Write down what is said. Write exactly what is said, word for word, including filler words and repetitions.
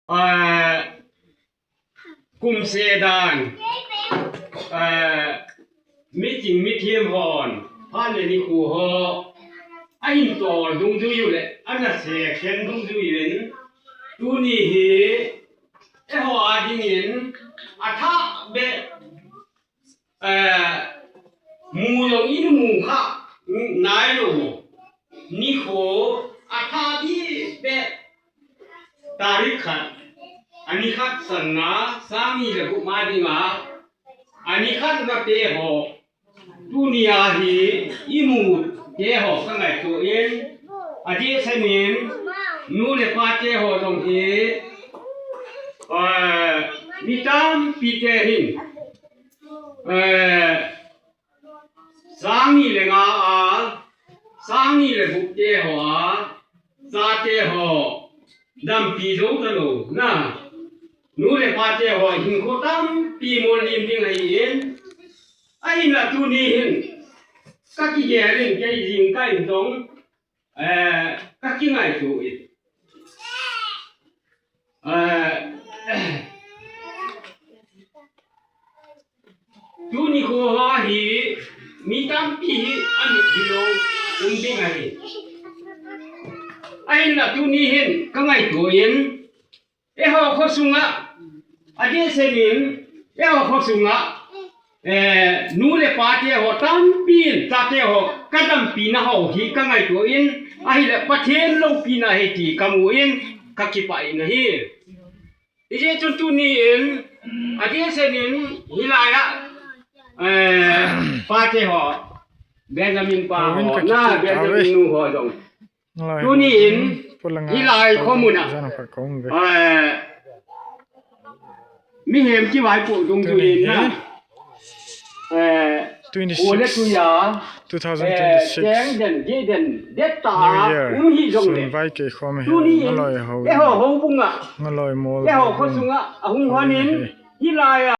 Ah, kum sedan, ah, miching mithem hon, phat le nikho ho, ahin tol dungjui u le, ana sekhen dungjui uvin, tuni hi, eiho a dingin, athah beh, eh, mu jong imu kha nailou. Nikho athah beh, tarik khat, ani khat sanna, sang ni le gup ma dinga, ani khatna teho, tunia hi imu teho kangaito in, adehsetnin, nu le pa teho jong hi, eh, mi tampi te hin, eh, sang ni le nga a, sang ni le gup teho a, chate ho, dampi jou talou na. Nu le pa teho, hinkho tampi mollim ding ahin. Ahinla tuni hin, kakigel in, kei jingkah in jong, eh, kakingaito in. Eh, tuni kho ho hi, mi tampi hi, amit hilou, um ding ahi. Ahinla tuni hin, kangaito in, eiho khosunga, adehsetnin, eiho khosunga, eh, nu le pa teho, tampin, chate ho, kadampina ho hi kangaito in, ahile Pathen loupina ahi ti kamu in, kakipah in ahi. Hijeh chun tuni in, adehsetnin, hilai a, eh, pa teho, Benjamin pa ho, na, Benjamin nu ho jong. Tuni in, hilai khomun a, eh, mihem kivaipoh dungjuiyin na, eh, twenty-six, ole tuiya, two thousand twenty-six, eh, teng den, geh den, det ta, New Year, um hijongle, sun vai kei khom hi, tuni in, ngaloi ho, eiho houbung a, ngaloi mol, eiho khosunga, ahung hon in, hilai a,